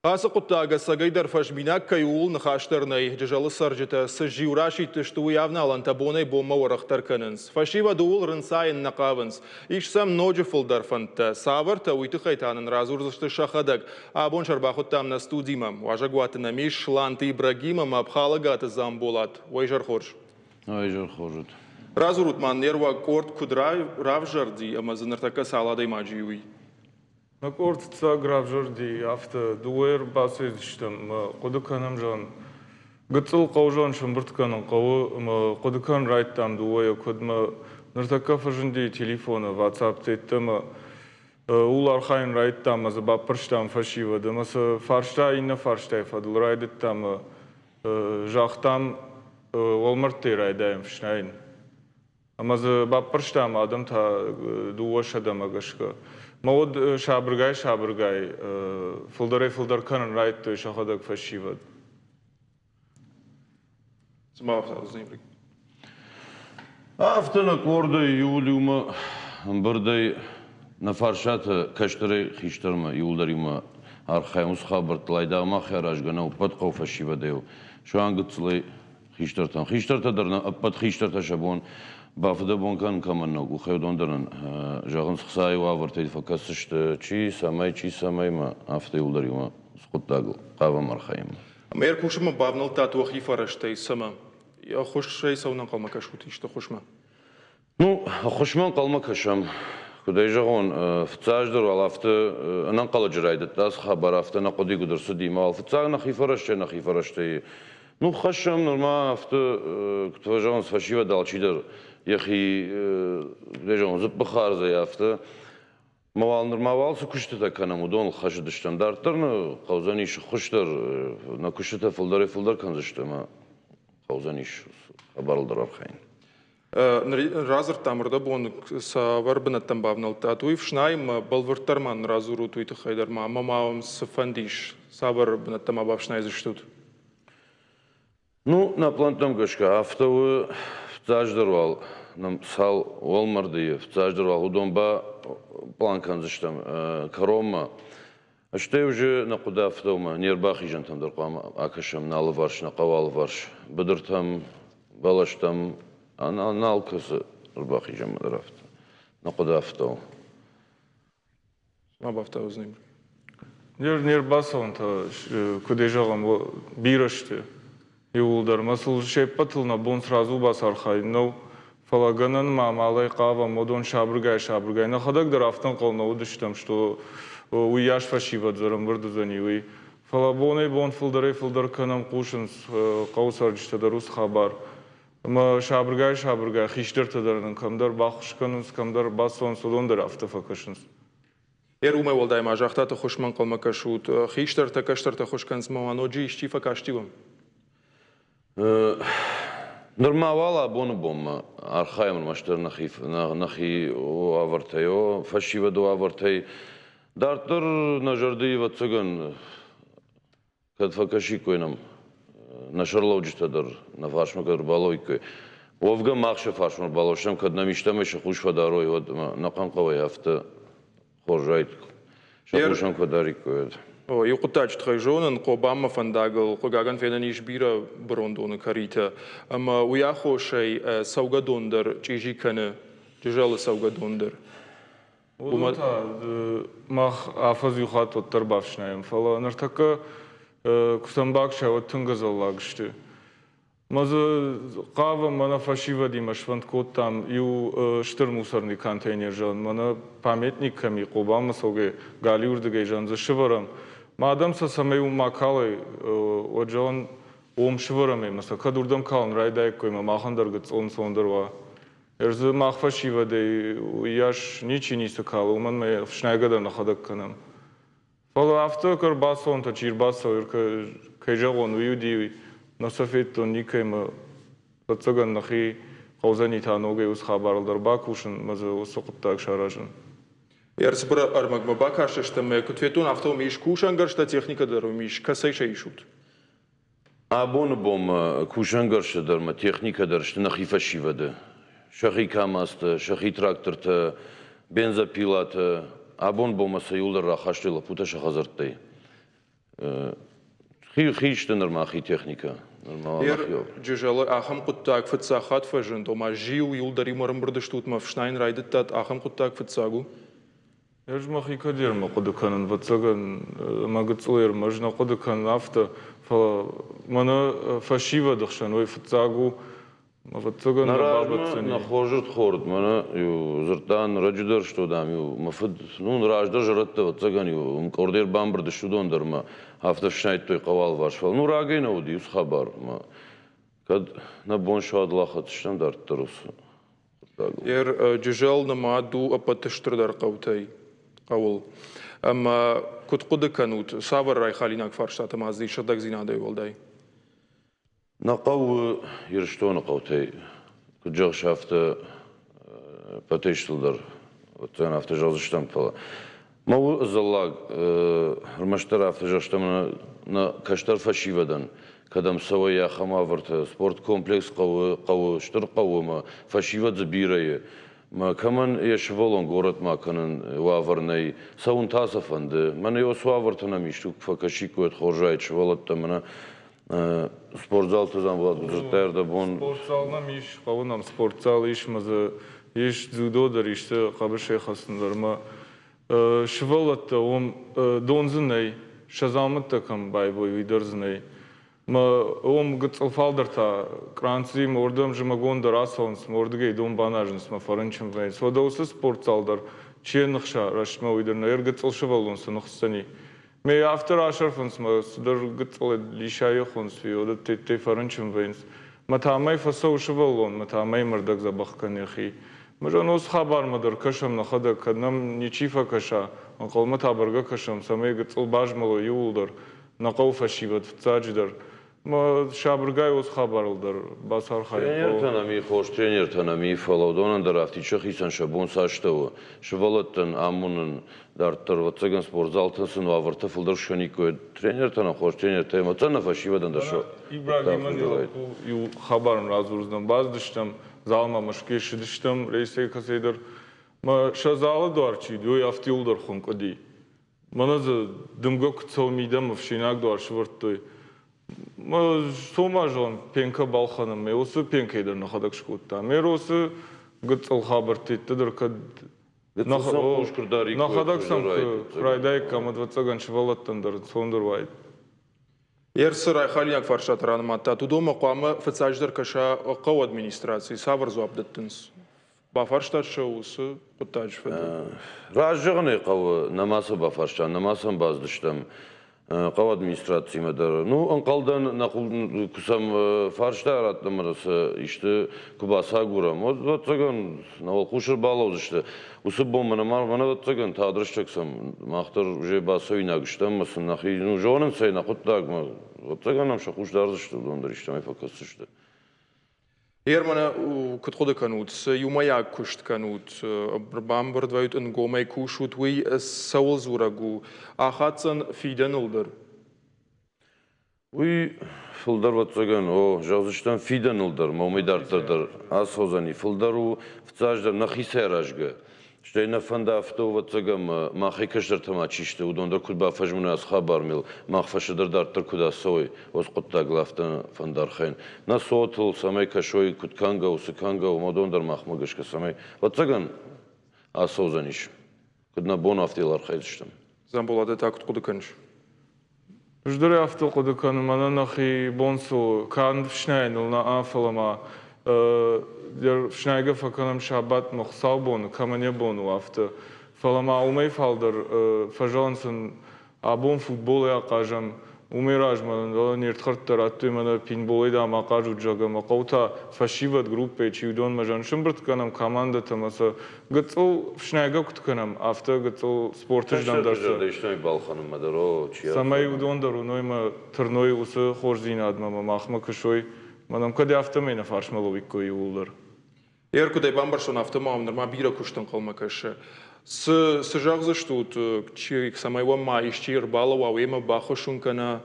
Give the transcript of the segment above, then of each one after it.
Ацы хъуыддаг ӕцӕгӕйдӕр фӕзминаг кӕй у, ууыл ныхас дӕр нӕй. Джызӕлы цӕрджытӕ цы зиу расидтысты, уый авналӕнтӕ бонӕй-бонмӕ уӕрӕхдӕр кӕнынц. Фӕсивӕд ууыл рынцайын нӕ хъавынц. Ис сӕм ноджы фылдӕр фӕндтӕ. Цавӕртӕ, уый тыххӕй та нын радзурдзысты сӕхӕдӕг. Абон сӕ ӕрбахуыдтам нӕ студимӕ. Уазӕгуаты нӕм ис Сланты Ибрагим ӕмӕ Пхалӕгаты Дзамболат. Уӕ изӕр хорз. Уӕ изӕр хорз уыд. Радзурут ма, не руаг къорд куыд равзӕрди ӕмӕ дзы ныртӕккӕ цал адӕймаджы и, уый. Нӕ къорд фыццаг равзӕрди афтӕ, дыууӕ ӕрбацыдыстӕм ӕмӕ хъуыды кӕнӕм, зӕгъын, гыццыл хъӕузон сӕмбырд кӕнын хъӕуы ӕмӕ хъуыды кӕнын райдыдтам дыууӕйӕ, куыд мӕ ныртӕккӕ фӕзынди телефоны WhatsApp-теттӕ ӕмӕ ууыл архайын райдыдтам ӕмӕ дзы баппӕрстам фӕсивӕд ӕмӕ сӕ фарста иннӕ фарстайы фӕдыл райдыдтам ӕмӕ загътам, уӕлмӕрдтӕй райдайӕм фснайын. Ӕмӕ дзы баппӕрстам адӕм та дыууӕ сӕдӕмӕ гӕсгӕ. Мӕ уӕд сабыргай-сабыргай фылдӕрӕй-фылдӕр кӕнын райдыдтой сӕхӕдӕг фӕсивӕд. Афтӕ нӕ къордӕй иуыл иумӕ ӕмбырдӕй нӕ фарсаты кӕстӕрӕй хистӕрмӕ иуылдӕр иумӕ архайӕм уыцы хабӕрттыл айдагъ мах аразгӕ нӕу ӕппӕт хъӕуы фӕсивӕдӕй суанг гыццылӕй хистӕртӕн. Хистӕртӕ дӕр нӕ ӕппӕт хистӕртӕ сӕ бон бафыдӕбон кӕнын кӕмӕн нӕу, къухӕй уыдон дӕр нын зӕгъынц, хцайы уавӕртӕй фӕкӕсдзысты, чи цӕмӕй, чи цӕмӕй ма афтӕ иуылдӕр иумӕ цы хъуыддагыл хъавӕм архайынмӕ. Ӕмӕ ӕркусынмӕ бавнӕлдтат уӕхи фӕрӕзтӕй цӕмӕ? Ӕххуысӕй цӕуын ӕнхъӕлмӕ кӕсут исты ӕххуысмӕ? Ну, ӕххуысмӕ ӕнхъӕлмӕ кӕсӕм. Куыд ӕй зӕгъон, фыццаджыдӕр уал афтӕ ӕнӕнхъӕлӕджы райдыдта ацы хабар, афтӕ нӕ хъуыди куыд ӕрцыди, ӕмӕ уал фыццаг нӕхи фӕрӕзтӕй, нӕхи фӕрӕзтӕй ну, хӕссӕм нырма афтӕ, куыд фӕзӕгъынц, фӕсивӕд алчидӕр йӕхи, куыд зӕгъон, дзыппы хардзӕй афтӕ. Ма уал нырма уал цы куыстытӕ кӕнӕм, уыдоныл хӕсыдыстӕм. Дарддӕр нӕ хъӕудзӕнис ӕххуыс дӕр, нӕ куыстытӕ фылдӕрӕй-фылдӕр кӕндзысты ӕмӕ хъӕудзӕнис хабарыл дӕр архайын. Радзырдтам ӕрдӕбон, цавӕр бынӕттӕм бавнӕлдтат, уый фснайынмӕ, бӕлвырддӕр ма нын радзурут уый тыххӕй дӕр ма, ӕмӕ ма уӕм цы фӕнд ис, цавӕр бынӕттӕ ма бафснайдзыстут? Ну, нӕ пълӕнттӕм гӕсгӕ афтӕ у, фыццаджыдӕр уал нӕм цал уӕлмӕрдыйы, фыццаджыдӕр уал уыдон ба план кӕндзыстӕм кӕронмӕ. Стӕй уже нӕ хъуыды афтӕ у, не рбахизӕнтӕм дӕр хъуамӕ акӕсӕм нӕ алыварс, нӕ хъӕуы алыварс быдыртӕм, бӕлӕстӕм, нал кӕсы ӕрбахизӕнмӕ дӕр афтӕ. Нӕ хъуыды афтӕ у. Ма бафтаудзӕни. Не рбацӕуӕнтӕ, куыд ӕй зӕгъӕм, бирӕ сты иууылдӕр. Мӕ сыл се ппӕтыл нӕ бон сразу бацархайын нӕу, фӕлӕ гӕнӕн ма амалӕй хъавӕм, уыдон сабыргай-сабыргай. Нӕхӕдӕг дӕр афтӕ ӕнхъӕл нӕ уыдыстӕм, что уыйас фӕсивӕд дзы ӕрӕмбырд уыдзӕни, уый. Фӕлӕ бонӕй-бон фылдӕрӕй-фылдӕр кӕнӕм, хъусынц хъӕуы цӕрджытӕ дӕр уыцы хабар. Ӕмӕ сабыргай-сабыргай хистӕртӕ дӕр нын кӕмдӕр баххуыс кӕнынц, кӕмдӕр бацӕуынц, уыдон дӕр афтӕ фӕкӕсынц. Уымӕй уӕлдай ма загътат, ӕххуысмӕ ӕнхъӕлмӕ кӕсут. Хистӕртӕ, кӕстӕртӕ ӕххуыс кӕнынц, ӕмӕ ма ноджы исчи фӕкасти уӕм? Нырма уал абоны бонмӕ архайӕм ӕрмӕстдӕр нӕхи, нӕхи уавӕртӕй, о, фӕсивӕды уавӕртӕй. Дарддӕр нӕ зӕрды, ӕвӕццӕгӕн, кӕд фӕкӕсиккой нӕм нӕ сӕрлӕуджытӕ дӕр, нӕ фарсмӕ кӕд ӕрбалӕууиккой. Уӕвгӕ мах сӕ фарсмӕ ӕрбалӕудзыстӕм, кӕд нӕм истӕмӕй сӕ хъус фӕдарой, уӕд нӕ хъӕнхъӕуӕй афтӕ хорз уаид, сӕ хъус ӕм куы дариккой, уӕд. О, иу хъуыддаджы тыххӕй зонын, Хъобанмӕ фӕндагыл, хъыгагӕн, фенӕн ис бирӕ бырондоны кӕритӕ, ӕмӕ уый аххосӕй цӕугӕдон дӕр чъизи кӕны, Джызӕлы цӕугӕдон дӕр. Уыдон та мах афӕдз иу хатт уӕддӕр бафснайӕм, фӕлӕ ныртӕккӕ куы сӕм баксай, уӕд тынг ӕдзӕллаг сты. Мӕ дзы хъавӕм, мӕнӕ фӕсивӕдимӕ сфӕнд кодтам иу стыр мусорный контейнер зӕгъын, мӕнӕ памятник кӕм и, Хъобанмӕ цӕугӕ галиуырдыгӕй зӕгъын дзы сывӕрӕм. Мӕ адӕм сӕ цӕмӕй уым ма калой, уӕд зӕгъын, уым сывӕрӕм ӕмӕ сӕ кӕд уырдӕм калын райдаиккой ӕмӕ махӕн дӕр гыццыл ӕнцондӕр уа. Ӕз дзы мах фӕсивӕдӕй уыйас ничи ницы калы, уымӕн ӕмӕ ӕфснайгӕ дӕр нӕхӕдӕг кӕнӕм. Фӕлӕ афтӕ куы ӕрбацӕуон, чи ӕрбацӕуы, кӕй зӕгъон, уый уыди, нӕ сӕ федтон никӕй ӕмӕ ӕвӕццӕгӕн нӕхи хъӕудзӕни та ногӕй уыцы хабарыл дӕр бакусын ӕмӕ дзы уыцы хъуыддаг саразын. Ӕрцыбыр ӕрмӕгмӕ бакастыстӕм ӕмӕ куыд федтон, афтӕ уым ис кусӕнгӕрзтӕ, техникӕ дӕр уым ис. Кӕцӕй сӕ исут? Абоны бонмӕ кусӕнгӕрзтӕ дӕр ӕмӕ техникӕ дӕр сты нӕхи фӕсивӕды. Сӕхи КАМАЗтӕ, сӕхи трактортӕ, бензопилатӕ. Абон бонмӕ сӕ иуылдӕр рахастой лӕппутӕ сӕ хӕдзӕрттӕй. Хи сты нырма хи техникӕ. Ер Джызӕлы ахӕм хъуыддаг фыццаг хатт фӕзынд, ома зиу иуылдӕр иумӕ ӕрӕмбырд стут мӕ ӕфснайын райдыдтат, ахӕм хъуыддаг фыццаг у? Ӕз мӕхи кӕд ермӕ хъуыды кӕнын, ӕвӕццӕгӕн, мӕ гыццыл ермӕ ӕз нӕ хъуыды кӕнын афтӕ, фӕлӕ мӕнӕ фӕсивӕды хсӕн уый фыццаг у, ӕвӕццӕгӕн, нӕ нӕ размӕ бабӕтдзӕни. Нӕ хорз ӕрдхорд, мӕнӕ иу дзырдта ӕрӕджы дӕр, что, дам-иу мӕ фыд, ну, раздӕр зӕрӕдтӕ, ӕвӕццӕгӕн-иу уым къордӕй ӕрбамбырд сты уыдон дӕр мӕ афтӕ фснайдтой хъӕуы алыварс, фӕлӕ ну рагӕй нӕ уыди уыцы хабар мӕ кӕд нӕ бон суад лахӕцыстӕм дарддӕр уыцы хъуыддагыл. Ер Джызӕл нымад у ӕппӕты стырдӕр хъӕутӕй хъӕуыл. Ӕмӕ куыд хъуыды кӕнут, цавӕр райхалинаг фарстатӕ ма дзы ис сыгъдӕгдзинадӕй уӕлдай? Нӕ хъӕуы Ирыстоны хъӕутӕй, куыд зӕгъыс, афтӕ протестыл дӕр ӕвӕццӕгӕн афтӕ зӕгъдзыстӕм, фӕлӕ мӕ у ӕдзӕллаг, ӕрмӕстдӕр афтӕ зӕгъстӕм нӕ кӕстӕр фӕсивӕдӕн, кӕдӕм цӕуой, ахӕм уавӕртӕ. Спорткомплекс хъӕуы, хъӕуы, стыр хъӕуы ӕмӕ фӕсивӕд дзы бирӕ и. Мӕ кӕмӕн йӕ сывӕллон горӕтмӕ кӕнын уавӕр нӕй, цӕуын та сӕ фӕнды. Мӕнӕ уыцы уавӕртӕ нӕм исты куы фӕкӕсиккой, уӕд хорз уаид сывӕллӕттӕ мӕнӕ Спортзалты Дзамболат дзырдта ӕрдӕбон. Спортзал нӕм ис, хъӕуы нӕм спортзал ис, ӕмӕ дзы ис дзюдо дӕр, ис дзы хъӕбысӕй хӕцын дӕр. Ӕмӕ сывӕллӕттӕ уым дон дзы нӕй, сӕ дзаумӕттӕ кӕм баивой, уый дӕр дзы нӕй. Мӕ уым гыццыл фалдӕр та къранцимӕ уырдӕм зымӕгон дӕр ацӕуынц, мӕ уырдыгӕй дон баназынц, мӕ фӕрынчын вӕййынц. Уӕдӕ уыцы спортзал дӕр чи ныхса рӕстмӕ, уый дӕр нӕ. Йе гыццыл сывӕллон цы ныхсдзӕни? Ме афтӕ расӕрфынц мӕ цыдӕр гыццыл лисайы хуынц, уӕдӕ теттӕй фӕрынчын вӕййынц. Мӕ та мӕй фӕцӕуы сывӕллон, мӕ та мӕй мӕрдӕг дзӕбӕх кӕны йӕхи. Мызӕн уыцы хабармӕ дӕр кӕсӕм нӕхӕдӕг, кӕд нӕм ничи фӕкӕса, ӕнхъӕлмӕ та бӕргӕ кӕсӕм, цӕмӕй гыццыл базмӕлой иууылдӕр, нӕ хъӕуы фӕсивӕд фыццаджыдӕр. Мӕ сабыргай уыцы хабарыл дӕр бацархайын хъӕуы. Тренертӕ нӕм и, хорз тренертӕ нӕм и, фӕлӕ уыдонӕн дӕр афтид сӕхицӕн сӕ бон цастӕ у. Сывӕллӕттӕн амонын дарддӕр, ӕвӕццӕгӕн, спортзалтӕн сын уавӕртӕ фылдӕр скӕниккой. Тренертӕ нӕ хорз тренертӕ ӕмӕ нӕ фӕсивӕдӕн дӕр сӕ Ибрагимӕн иу хабар радзурдзынӕн. Бацыдыстӕм залмӕ Мӕскуыйы ссыдыстӕм рейсӕй кӕцӕйдӕр. Мӕ сӕ залы дуар чи уыди, уый афтӕ иуылдӕр хуынкъ уыди. Мӕнӕ дзы дымгӕ куы цӕуы мидӕмӕ, ӕфсинаг дуар сӕвӕрдтой. Мӕ сомазон пенкӕ балхӕнын мӕ уыцы пенкӕй дӕр нӕхӕдӕг скодта. Ме росы гыццыл хабӕрттӕ дӕр кӕд нӕхӕдӕг сӕм куы райдаиккам, ӕвӕццӕгӕн, сывӕллӕттӕн дӕр ӕнцондӕр уаид. Ерсы райхалинаг фарстатӕ ранымадтат, уыдонмӕ хъуамӕ фыццаджыдӕр кӕса хъӕуы администраци. Цавӕр дзуапп дӕттынц? Бафарстат сӕ уыцы хъуыддаджы фӕдыл? Раст зӕгъын ӕй хъӕуы, нӕма сӕ бафарстам, нӕма сӕм бацыдыстӕм хъӕуы администрацимӕ дӕр. Ну, ӕнхъӕлдӕн, нӕ куы сӕм фарста раттӕм ӕмӕ сӕ исты куы бацагурӕм, уӕд, ӕвӕццӕгӕн, нӕ уӕлхъус ӕрбалӕудзысты. Уыцы бон мӕнӕ мӕнӕ, ӕвӕццӕгӕн, тагъд рӕстӕг сӕм мах дӕр уже бацӕуинаг стӕм ӕмӕ сын нӕхи, ну, зонынц ӕй нӕ хъуыддагмӕ, ӕвӕццӕгӕн нӕм сӕ хъус дардзысты, уыдон дӕр истӕмӕй фӕкӕсдзысты. Германы куыд хъуыды кӕнут, цы иумӕйаг куыст кӕнут, ӕрбамбырд вӕййут, ӕнгомӕй кусут, уый цӕуыл дзурӕг у? Ахаддзӕн фидӕныл дӕр? Уый фылдӕр, ӕвӕццӕгӕн, о, зӕгъдзыстӕм фидӕныл дӕр, ма уымӕй дарддӕр дӕр ацӕудзӕни. Фылдӕр у, фыццаджыдӕр, нӕхицӕй аразгӕ. Стӕй нӕ фӕнды афтӕ, ӕвӕццӕгӕн, махӕй кӕстӕртӕ ма чи сты, уыдон дӕр куыд бафӕзмыной ацы хабармӕ, мах фӕстӕдӕр дарддӕр куыд ацӕуой, уыцы хъуыддагыл афтӕ фӕнды архайын. Нӕ цотыл, цӕмӕй кӕсой, куыд кӕнгӕ у, цы кӕнгӕ у, уыдон дӕр махмӕ гӕсгӕ цӕмӕй, ӕвӕццӕгӕн, ацӕудзӕнис. Куыд нӕ бон, афтӕ йыл архайдзыстӕм. Дзамболат, ды та куыд хъуыды кӕныс? Ӕз дӕр афтӕ хъуыды кӕнын, мӕнӕ нӕхи бон цы у, канд ӕфснайыныл нӕ, фӕлӕ ма ӕфснайгӕ фӕкӕнӕм сабатмӕ, хуыцаубоны, кӕмӕн йӕ бон у, афтӕ. Фӕлӕ ма уымӕй фалдӕр фӕзӕгъынц ын, абон футболӕй ахъазӕм, уымӕй размӕ нын не рдхӕрдтӕ радтой мӕнӕ пейнтболӕй, дам, ахъазут, зӕгъгӕ, мӕ хъӕу та фӕсивӕд группӕйы чи уыдонмӕ зӕн сымбырд кӕнӕм командӕтӕ ӕмӕ сӕ гыццыл ӕфснайгӕ куыд кӕнӕм, афтӕ гыццыл спорты здӕм дӕр сӕ истӕмӕй балхӕнынмӕ дӕр, о, чи цӕмӕй уыдон дӕр уыной мӕ тырной уыцы хорздзинадмӕ ӕмӕ махмӕ кӕсой, мӕ нӕм кӕд афтӕмӕй нӕ фарсмӕ лӕууиккой иууылдӕр. Ер куыдӕй бамбӕрстон, афтӕ ма нырма бирӕ куыст ӕнхъӕлмӕ кӕсы. Цы, цы зӕгъдзыстут, чи, цӕмӕй уӕм ма исчи ӕрбалӕууа, уемӕ баххуыс уын кӕна,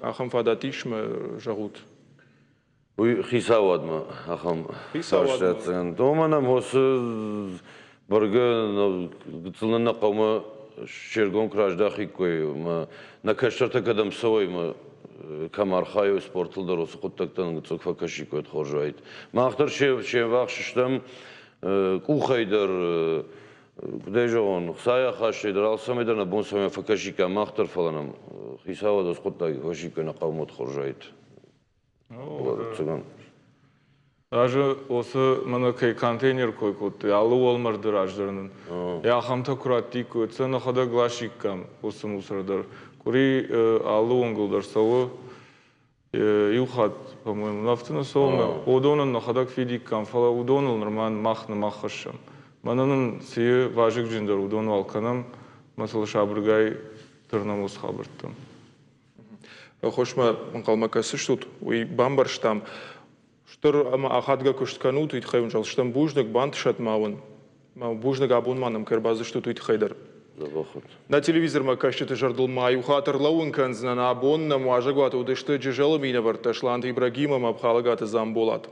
ахӕм фадат ис мӕ зӕгъут? Уый хицауадмӕ ахӕм фарстатӕн. Уымӕн ӕмӕ уыцы бӕргӕ гыццыл нын нӕ хъӕумӕ се ргом куы раздахиккой ӕмӕ нӕ кӕстӕртӕ кӕдӕм цӕуой ӕмӕ кӕм архайой спортыл дӕр, уыцы хъуыддӕгтӕн гыццыл куы фӕкӕсиккой, уӕд хорз уаид. Мах дӕр се ввахс стӕм къухӕй дӕр, куыдӕй зӕгъон, хцайы ахастӕй дӕр, алцӕмӕй дӕр нӕ бон цӕмӕй фӕкӕсиккам мах дӕр, фӕлӕ нӕм хицауад уыцы хъуыддаги куы фӕкӕсиккой, нӕ хъӕумӕ, уӕд хорз уаид. Ӕвӕццӕгӕн. Разы уыцы мӕнӕ кӕй контейнер кой кодтой, алы уӕлмӕрды раз дӕр нын. Йӕ ахӕмтӕ куы раттиккой, сӕ нӕхӕдӕг ласиккам уыцы мусор дӕр. Къуыри алы уынгыл дӕр цӕуы. Иу хатт, по-моему, афтӕ нӕ цӕуы, уыдонӕн нӕхӕдӕг фидиккам, фӕлӕ уыдоныл нырма мах нӕма хӕссӕм. Мӕнӕ нын цы вазыгджындӕр, уыдон уал кӕнӕм, мӕ сыл сабыргай тырнӕм уыцы хабӕрттӕм. Ӕххуысмӕ ӕнхъӕлмӕ кӕсыстут, уый бамбӕрстам. Стыр ӕмӕ ахадгӕ куыст кӕнут, уый тыххӕй уын зӕгъдзыстӕм бузныг, бантысӕд ма уын. Бузныг, абон ма нӕм кӕй ӕрбацыдыстут, уый тыххӕй дӕр. Нӕ телевизормӕ кӕсджыты зӕрдыл ма иу хатт ӕрлӕууын кӕндзынӕн, абон нӕм уазӕгуаты уыдысты Джызӕлы минӕвӕрттӕ Сланты Ибрагим ӕмӕ Пхалӕгаты Дзамболат.